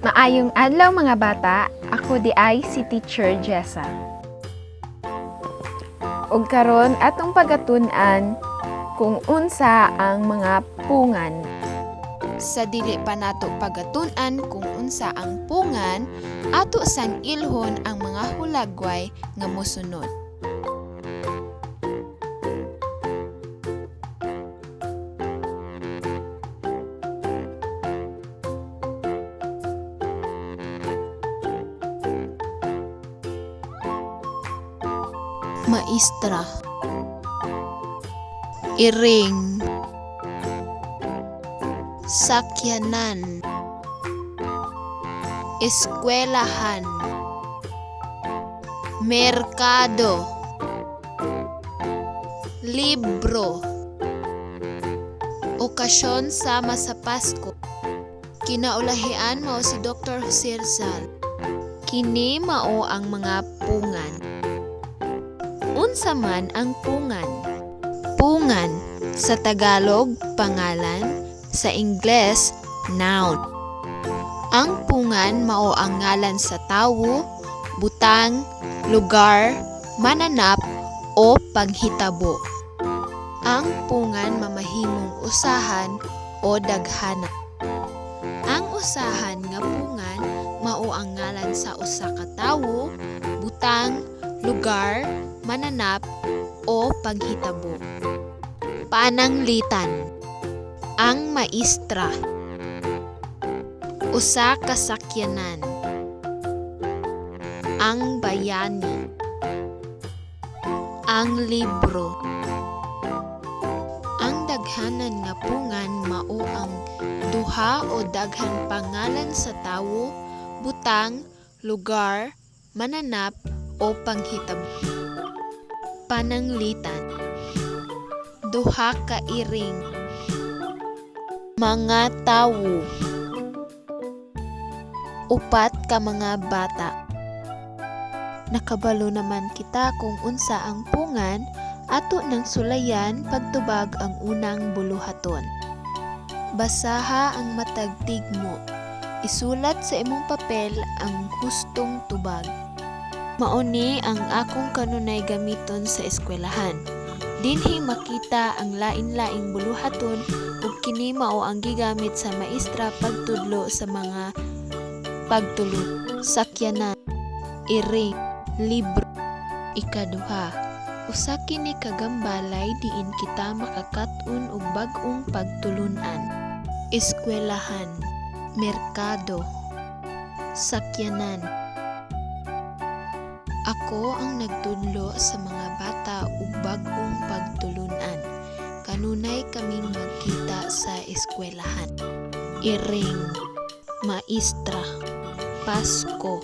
Maayong adlaw, mga bata, ako diay si Teacher Jessa. Ug karon atong pagatun-an kung unsa ang mga pungan. Sa dili pa nato pagatun-an kung unsa ang pungan, ato sang ilhon ang mga hulagway nga mosunod. Maestra, iring, sakyanan, eskwelahan, merkado, libro, okasyon sama sa Pasko. Kinaulahian mao si Dr. Jose Rizal. Kini mao ang mga pungan. Unsa man ang pungan? Pungan sa Tagalog, pangalan, sa Ingles, noun. Ang pungan mao ang ngalan sa tawo, butang, lugar, mananap o panghitabo. Ang pungan mamahimong usahan o daghanan. Ang usahan nga pungan mao ang ngalan sa usa ka tawo, butang, lugar, mananap o panghitabo. Pananglitan. Ang maestra. Usa ka sakyanan. Ang bayani. Ang libro. Ang daghanan nga pungan mao ang duha o daghan pangalan sa tawo, butang, lugar, mananap o panghitabo. Pananglitan. Duha ka iring. Mga tawo. Upat ka mga bata. Nakabalo naman kita kung unsa ang pungan, ato nang sulayan pagtubag ang unang buluhaton. Basaha ang matag tigmo. Isulat sa imong papel ang hustong tubag. Mao ni ang akong kanunay gamiton sa eskwelahan. Dinhi makita ang lain-laing buluhaton ug kini mao ang gigamit sa maestra pagtudlo sa mga pagtulon. Sakyanan, iring, libro. Ikaduha, usa kini ka gambalay diin kita makakat-on og bag-ong pagtulun-an. Eskwelahan, merkado, sakyanan. Ako ang nagtudlo sa mga bata og bag-ong pagtulun-an. Kanunay kaming magkita sa eskwelahan. Iring, maestra, Pasko.